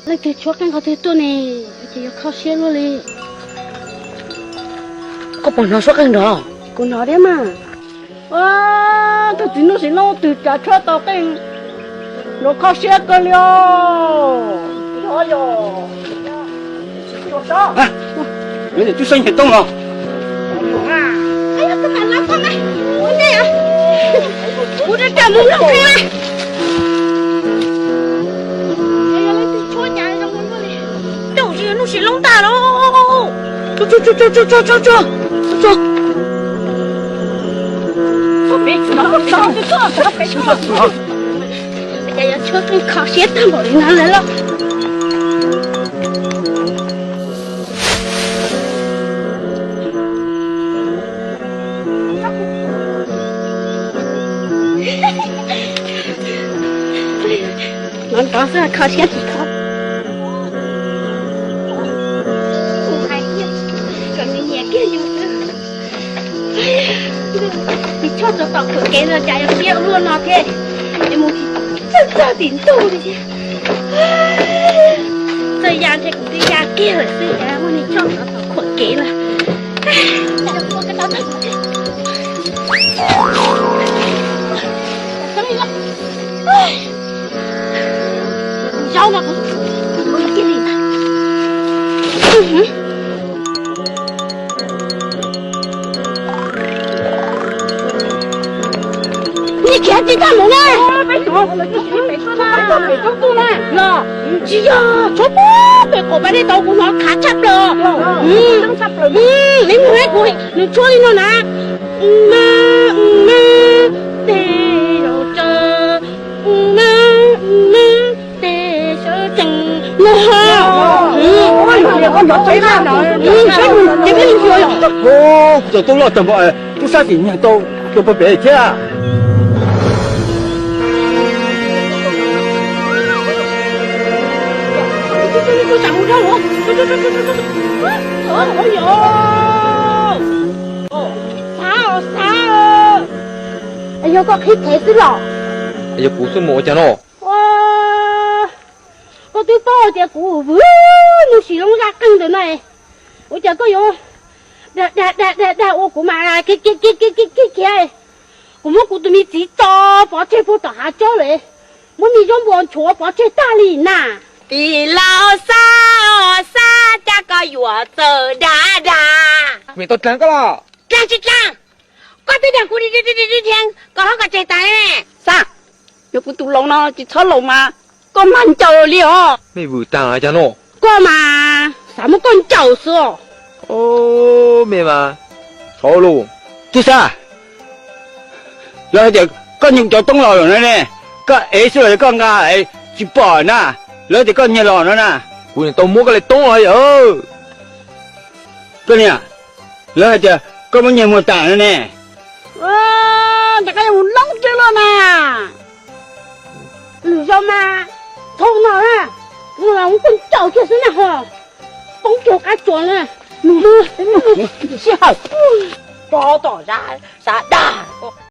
Leej twg tshuab qeej qhov twg tuaj ne? Ces yuav kho siab luaj li. Koj puas hnov suab qeej nrov? Kuv hnov thiab mas. Tus txiv Nuj Sim Loob twg tsav tshuab tau qeej nrov kho siab kawg li os. Yog yog. Lawv tias Tub Sab nyiag toob los. Kuv rau mus nplooj qhia. Tau tsis Nuj Sim Loob ntag lauj. Tso, tso, tso, tso, tso, tso, tso. Cas yuav tshuab qeej kho siab tag npaum li no lawm lauj. Hnov nrov xwb kho siab tsis txhob. Kuv hais tias kom nws nyiam kiag yus xwb. Nws choj rau tom khuam kev no cas yuav siab ua luaj no thiab. Es mus txog txog tim ntug li thiab. Txawm ya ntshe kuv twb ya kiag lawm xwb cas muaj neeg choj rau tom khuam kev no. Zaub no kuv, kuv ua kiag li ntag. Nyiag khiav tsis tag mus na. Tsis yog, tshuav puag pem qaum pas dej tau kuv hnov khav tshaj plaws. Li mus kuv, nws tshuab li no na. Tej zaum tsawv, tej sawv tsees no. Ces peb mus xyuas. Kuv tau tub loj tag npaum, tub sab tim nyiag tau tus puag pem thiab. Xav os xav. Yog koj qhib thev xwb los? Yog kuv xwb mus ua cas no? Koj twb paub tias kuv vwm Nuj Sim Loob zaj qeej ntawm no, ua cas koj yuav dag dag dag dag ua kuv mas kiag kiag kiag. Kuv muab kuv tus me txiv tso pov tseg puag tom hav tsob lawm, muab me zaub npua nchuav pov tseg tag li na. Tij laug Xab, Xab cas koj yuav txawj dag dag. Vim tau dlaag koj los? Dlaag tsis dlaag, koj twb dag kuv dhia dhia kom hlob koj tseg tas. Xab, yog kuv tus laus no tsis txhob laus mas koj mag ncaws li os. Mej vwm taag cas no? Koj mas xav muab koj ncaws xwb os. Me mas, txhob lauj. Tub Xab, lawv hais tias koj nyiag cov toob los lawm no ne, koj ev xwb los koj nqa tsis pom na, lawv tias koj nyiag los no na. Kuv niam tau muab koj li toob los yom. Koj niam, lawv hais tias koj muab nyiag muag tas no ne. Ntawm koj yuav mus loob twg luaj na. Lwm zaus mas txhob no na, mus los mus koj ncaws kiag xwb na ho, poob kiag qab tsuas na. Sij hawm, rov tom zaj dag.